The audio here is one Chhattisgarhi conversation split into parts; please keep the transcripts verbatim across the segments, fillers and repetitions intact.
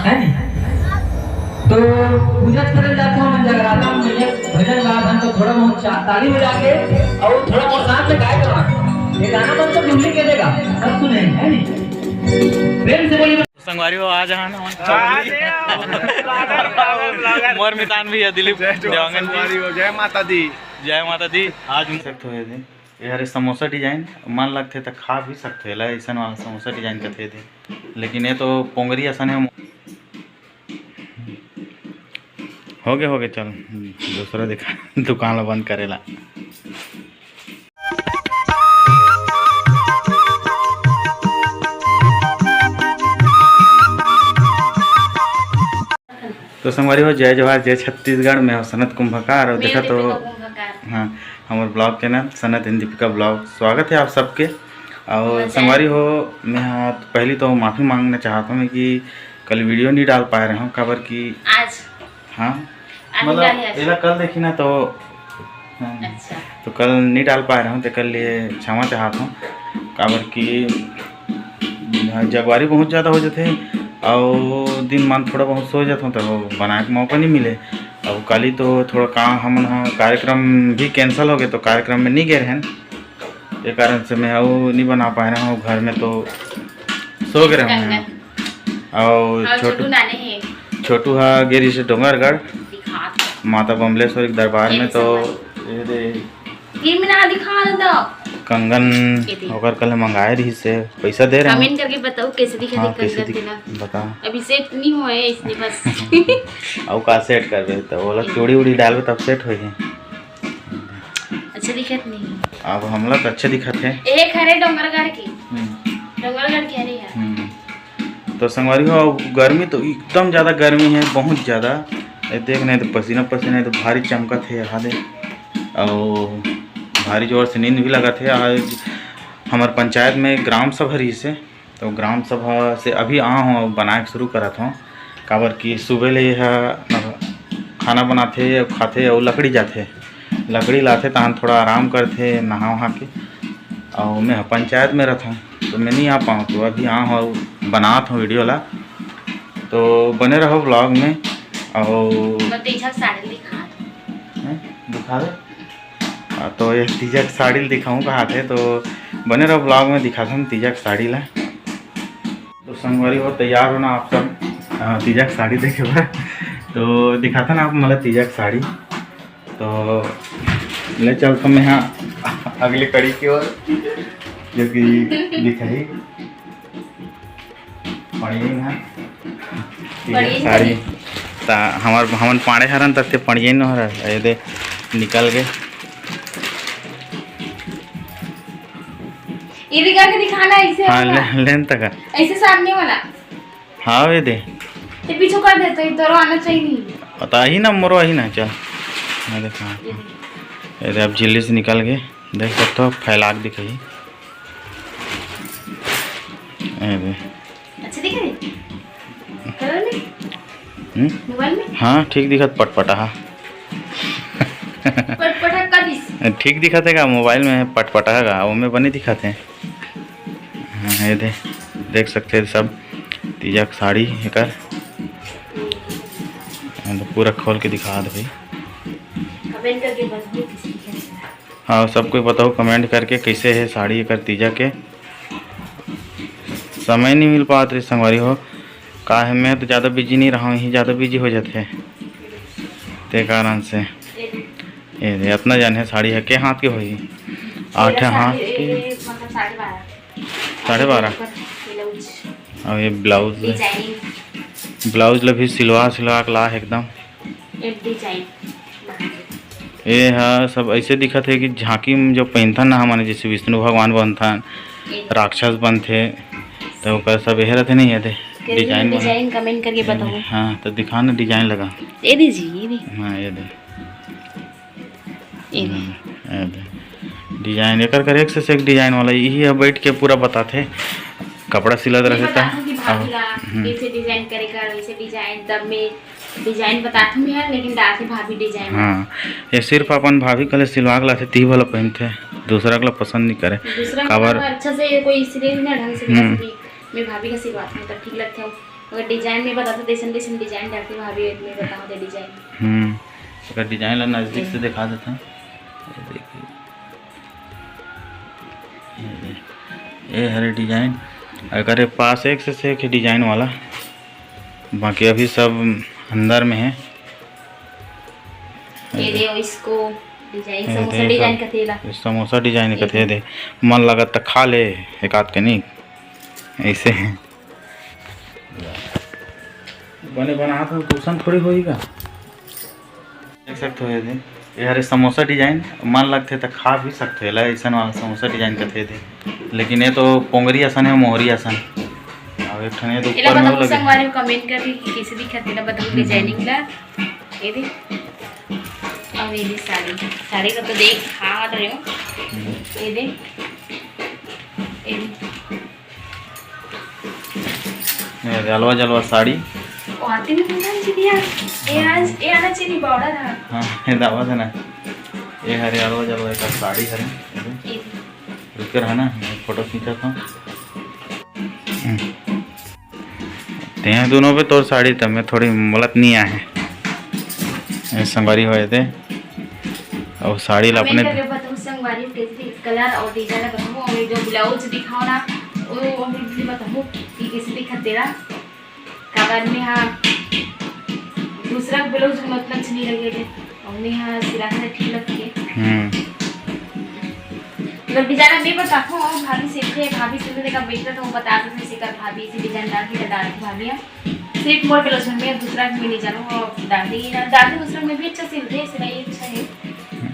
है नी? तो पूजा करे जात हो, मन जगराता में भजन गात हन, तो थोड़ा बहुत चा-, ताली बजा के और थोड़ा बहुत साथ में गाए करवा। ये गाना मन तो डुबली के देगा, सब सुने, है नी? प्रेम से बोलिए। संगवारी हो, आज हन मोर मितान भी है, दिलीप देवांगन जी। जय माता दी। जय माता दी। आज हम सकते हुए थे। ये हरे समोसा डिजाइन, मन लगथे त खा भी सकथे एला, अइसन वाला समोसा डिजाइन कथे दे, लेकिन ये तो पोंगरी असन है। हो गए, हो गए, चल दूसरा दिखा दुकान ला बंद करेला। तो संगवारी हो, जय जोहार, जय छत्तीसगढ़। मैं हूं सनत कुंभकार और मैं देखा तो दीपिका कुंभकार। हाँ, हमारे blog channel Sanat and Deepika blog, स्वागत है आप सबके। और मजा संगवारी हो, मैं हाँ, पहली तो माफ़ी मांगना चाहता हूँ कि कल वीडियो नहीं डाल पाए रहे हूँ, काबर कि आज हाँ, आज मतलब डाले आज। एला कल देखी ना तो हाँ, अच्छा। तो कल नहीं डाल पाए रहे हूँ, तो कल लिए क्षमा चाहता हूँ, काबर कि जगवारी बहुत ज़्यादा हो जाथे और दिन मान थोड़ा बहुत सो जाता हूँ, तो बनाए के मौका नहीं मिले। अब काली तो थोड़ा काम, हमन ह कार्यक्रम भी कैंसिल हो गए, तो कार्यक्रम में नहीं गए रहन, ये कारण से मैं अउ नहीं बना पाए रहे हूँ। घर में तो सो गए रहे हैं। कंगन। और और छोटू छोटू नाने हे। छोटू हा गे रहिस डोंगरगढ़ दिखात। माता बमलेश्वरी के दरबार ये में, भी तो संगवारी। ये दे। ये में ना दिखा दो। कंगन ये दे। ओकर कल मंगाए रहिस हे, पैसा दे रहे हैं। कमेंट करके बताओ कैसे दिखा हाँ, दे कैसे कंगन दिख-, तेला। बता। अभी सेट नहीं हुआ है इसलिए बस। अउ का सेट करबे, तो वो लोग ये। चूड़ी उड़ी डालबे तब सेट होही। अच्छा दिखत नहीं। अब हमला तो अच्छा दिखत है। एक हरे डोंगरगढ़ की। हम्म। डोंगरगढ़ की हरे है। हम्म। तो संगवारी हो, गर्मी तो एकदम ज़्यादा गर्मी है, बहुत ज़्यादा। ये देख नहीं तो पसीना पसीना है, तो भारी चमकत है यहाँ दे, और भारी जोर से नींद भी लगत है। आज हमार पंचायत में ग्राम सभा रहिस हे, तो ग्राम सभा से अभी आ हूँ, अब बनाए के शुरू करत हूँ, काबर कि सुबह ले यह खाना बनाथे, खाथे और लकड़ी जाथे, लकड़ी लाथे, तहन थोड़ा आराम करथे, नहा वहा के। और मैं पंचायत में रहता हूँ, तो मैं नहीं आ पाऊँ, तो अभी आ हूँ, बनात हूँ वीडियो ला, तो बने रहो ब्लॉग में। और मैं तीजा के साड़ी दिखा दूँ। हैं? दिखा दे। हाँ, तो ये तीजा के साड़ी दिखाऊँ कहा थे, तो बने रहो ब्लॉग में, दिखाथन तीजा के साड़ी ला। तो संगवारी हो, तैयार हो ना आप सब, अ, तीजा के साड़ी देखे बर। तो दिखाथन आप मतलब तीजा के साड़ी। तो ले चलता मैं यहाँ अगली कड़ी की ओर, जो कि दिखाही। पड़ियन हा। ठीक है, पड़ियन साड़ी। ता हमार, हमन पाड़े हरन तब ते पड़ियन न हरन। ये दे, निकल गए। ये भी करके दिखाना ऐसे हाँ, वाला। ले, लेन तक। ऐसे सामने वाला। हाँ, ये दे। ये पीछे कर दे, तो ये तोरो आना चाहिए नहीं। पता ही ना, मोरो ही ना, चल। मैं देखा। ये दे। ये दे, अब झिल्ली से निकल गए। देख सकते हो, फैलाक दिखाई। ये दे। अच्छा दिख रही? कलर में? हम्म? मोबाइल में? हाँ, ठीक दिखत पटपटा हा। पटपटा का दिस? ठीक दिखत है का? मोबाइल में पटपटा है का? वो में बने दिखत है। हाँ, ये दे, देख सकते हैं सब तीजा के साड़ी एकर। ये तो पूरा खोल के दिखा दे भाई। कमेंट करके बताओ किसी के। हाँ, सब कोई बताओ कमेंट करके कैसे है साड़ी एकर तीजा के। समय नहीं मिल पात रही संगवारी हो, का है मैं तो ज़्यादा बिजी नहीं रहा हूँ, यही ज़्यादा बिजी हो जाते हैं ते कारण से। ये दे, इतना जान है साड़ी है के हाथ के होही? आठ हाथ के। मतलब साढ़े बारह। साढ़े बारह। ब्लाउज। और ये ब्लाउज है। डिजाइनिंग। ब्लाउज ला भी सिलवा सिलवा के ला है एकदम। एक डिजाइन। ये हा सब ऐसे दिखत है कि झांकी में जो पहनथन ना हमन, जैसे विष्णु भगवान बनथन, राक्षस बनथे, तो ओकर सब यह रहते नहीं है दे। डिजाइन बना। डिजाइन कमेंट करके बताओ। हाँ, तो दिखा ना डिजाइन लगा। ये दीजिए, ये भी। हाँ, ये दे। ये भी। हम्म, ये दे। डिजाइन एकर कर एक से एक डिजाइन वाला, यही है बैठ के पूरा बताथे। कपड़ा सिलत ये रहता है। बताथों कि भाभी ला हम्म। कैसे डिजाइन करेगा, वैसे डिजाइन, तब में डिजाइन बताथों मैं, लेकिन डालथे भाभी डिजाइन। हाँ, ये सिर्फ अपन भाभी कले सिलवा के लाथे, ती वाला पहनथे, दूसरा कला पसंद नहीं करे। दूसरा काबर? अच्छा से कोई सिले ना ढंग से, हम्म। जैसे कि मैं भाभी का सिलवाती हूँ, तब ठीक लगता है। अगर डिजाइन में बता तो, जैसन जैसन डिजाइन डालती भाभी, इतने बताओ दे डिजाइन। हम्म, अगर डिजाइन ला नजदीक से दिखा देता हूँ। ये देखिए, ये दे-, ये हरे डिजाइन, अगर ये पास एक से, से एक डिजाइन वाला, बाकी अभी सब अंदर में है। ये दे, इसको डिजाइन, ये समोसा दे, डिजाइन सब कथेला। ये समोसा डिजाइन ये कथे दे। दे, मन लगत त खा ले एक आध के, नहीं ऐसे है। बने बनात हो, ट्यूशन थोड़ी होई का? देख सकते हो, ये दे, ये हरे समोसा डिजाइन, मन लगथे त खा भी सकते हो। ला, ऐसन वाला समोसा डिजाइन कथे दे, लेकिन ये तो पोंगरी असन है, मोहरी असन। अब एक ठन ये तो एला ऊपर में बताओ लगे। संगवारी हो, कमेंट कर दी कि कैसे दिखत है ना, बताओ हम्म। डिजाइनिंग ला। ये दे, अब ये दे साड़ी, साड़ी का तो देख खा रहे हो। हम्म। ये दे, ये दे। ये हरे अलवा जलवा साड़ी। ओ आती में बोला जी दिया। ये आज, ये आना चाहिए बॉर्डर है। हाँ, ये दावा था ना। ये हरे अलवा जलवा एक साड़ी हरे। ये दे। रुक रहा ना, मैं फोटो खींचा था। हम्म। ते दोनों पे तोर साड़ी तब मैं थोड़ी मलत नहीं आए। ये संगवारी होए थे। और साड़ी ला अपने कमेंट करके बताओ संगवारी कैसे कलर और डिजाइन बताओ, और जो ब्लाउज दिखाओ ना, वो, वो भी बताओ कि कैसे दिखत तेरा। काबर में हाँ, दूसरा ब्लाउज में उतना अच्छा नहीं लगे थे, और में हाँ सिला के ठीक लगती है। हम्म। अगर डिजाइन नहीं बताओ, भाभी से थे, भाभी से देखा बेटा तो बता दो, से कर भाभी इसी डिजाइन डाल के डाल दी भाभी। हाँ। सिर्फ मोर ब्लाउज में, दूसरा में नहीं जानू, और डाल दी ना, डाल दी दूसरा में भी अच्छा सिलते हैं, सिलाई अच्छा है।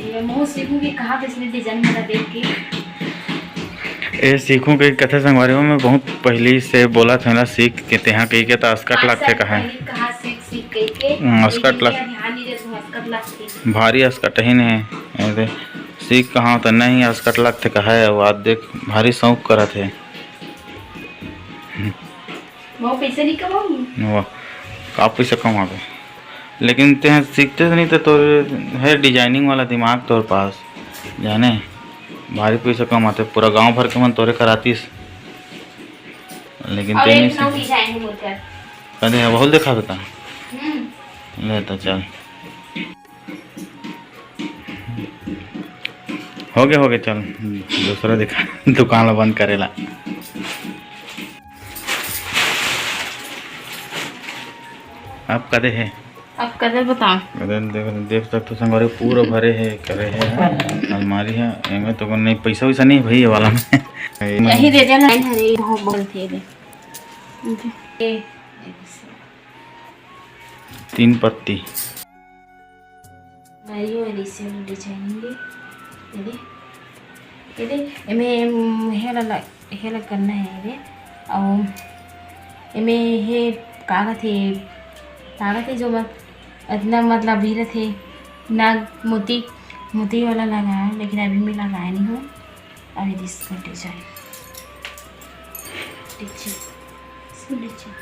ये मैं सीखूंगी कहाँ पे इसमें डिजाइन वाला देख के। ए सीखूं के कथे संगवारी हो, मैं बहुत पहली से बोला था ना, सीख के तेहा कही के त अस्कट आज लगथे से कहा है। पहली कहाँ सीख, सीख कही के, हम्म, अस्कट लेकिन लग-, क्या ध्यान नहीं देते, अस्कट लगथे। भारी अस्कट ही नहीं है। ए दे, सीख कहाँ त नहीं, अस्कट लगथे कहा है। वो आज देख, भारी शौक करत है। वो पैसे नहीं कमाऊंगी। वाह, का पैसा कमाबे? लेकिन ते सीखते नहीं तो तोर है डिजाइनिंग वाला दिमाग तोर पास, जाने भारी पैसा कमाते, पूरा गांव भर के मन तोरे करातीस, लेकिन और ते एक नहीं नौ सीखे। डिजाइन है मोर कर। कदे है, बहुत दिखावे का? हम्म। ले तो चल। हो गए, हो गए, चल दूसरा दिखा। दुकान ला बंद करेला। आप कदे है? आप कदे बताओ? कदे देख, देख सकते हो संगवारी, पूरा भरे है, करे है, अलमारी है, एमे तो नहीं, पैसा वैसा नहीं भाई ये वाला में। यही दे देना है, ये बहुत बोलते हैं। ये तीन पत्ती। भाई, ये वाली से हम डिजाइन दे। ये दे, ये दे, एमे, एम, हेला ला-, हेला करना है ये दे। और एमे हे कागज है, कागज है जो मत-, इतना मतलब भी रहते नाग मोती, मोती वाला लगा है, लेकिन अभी मैं लगाया नहीं हूँ। अभी इसका डिजाइन, डिजाइन, इसको डिजाइन।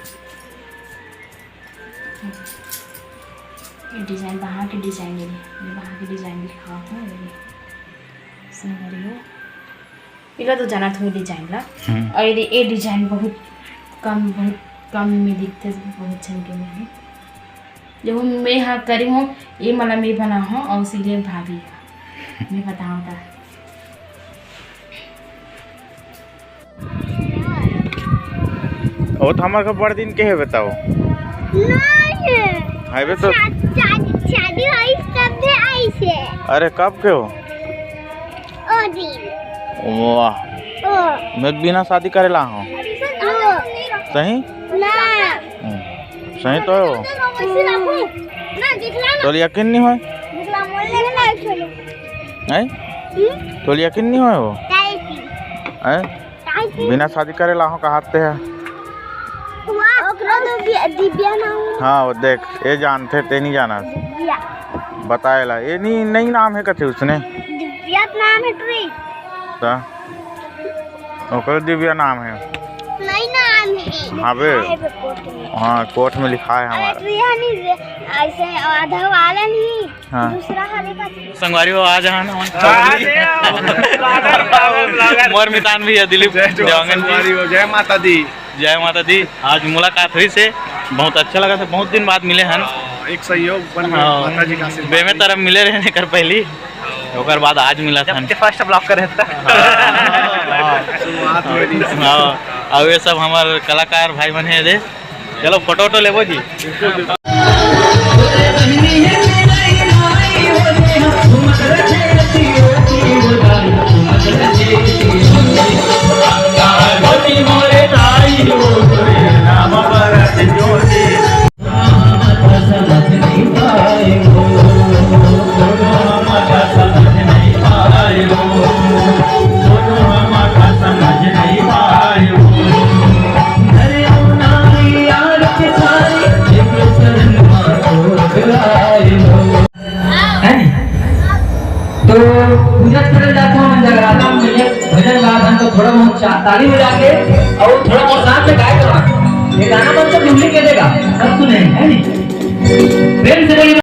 ये डिजाइन, वहाँ के डिजाइन, ये, ये वहाँ के डिजाइन दिखाओ, हाँ, ये संगवारी हो। इला तो जाना था डिजाइन ला। हम्म। और ये, ये डिजाइन बहुत कम, बहुत कम में दिखते, बहुत झन के में है। जब मैं हाँ करी हूँ, ये मला मैं बना हूँ और सिले भाभी, मैं बताऊँ था। ओ, तो हमार घर बड़ दिन के है, बताओ। नहीं। हाईवे तो शा-, शादी, शादी होइस तब से आइस है। अरे, कब के हो? ओ दिन। वाह। ओ। मैं बिना शादी करे ला हूँ। ओ। सही? ना। हम्म। सही तो है वो। ना, दिखला ना। तोर यकीन नहीं होय? दिखला, मोर ले ना, छोड़ो। हैं? हम्म? तोर यकीन नहीं होय वो? नहीं। हैं? बिना शादी करे लाहो कहाते हैं। वाह, ओकरो तो दि-, दिव्या नाम है। हाँ, वो देख, ये जानते, ते नहीं जाना। दिव्या। बताए ला, ये नहीं, नहीं नाम है कथे उसने। दिव्या नाम है ट्री। ता? ओकरो दिव्या नाम है। नहीं नाम है। हाँ बे। लिखा है बे कोर्ट में। हाँ, कोर्ट में लिखा है अरे हमारा। ट्री है नहीं, ऐसे आधा वाला नहीं। हाँ। दूसरा हरे का। संगवारी हो, आज हमन आ गए। मोर मितान भी है, दिलीप जय देवांगन जी। संगवारी हो, जय माता दी। जय माता दी। आज मुलाकात होइस हे, बहुत अच्छा लगथे, बहुत दिन बाद मिले हन। हाँ, एक संयोग बन गए, हाँ, माता जी का आशीर्वाद। बेमे तरफ मिले रहेन एकर पहली, ओकर बाद आज मिलत हन। जब first vlog करे त। हाँ, हाँ। शुरुआत में भी। हाँ, अउ ये सब हमर कलाकार भाई मन हे दे। चलो photo वोटो लेबो जी। है नी? तो पूजा करे जात हो, मन जगराता में भैया भजन गात हन, तो थोड़ा बहुत चा-, ताली बजा के और थोड़ा बहुत साथ में गाए करो। ये गाना मन सब डुबली के देगा, सब सुने, है नी?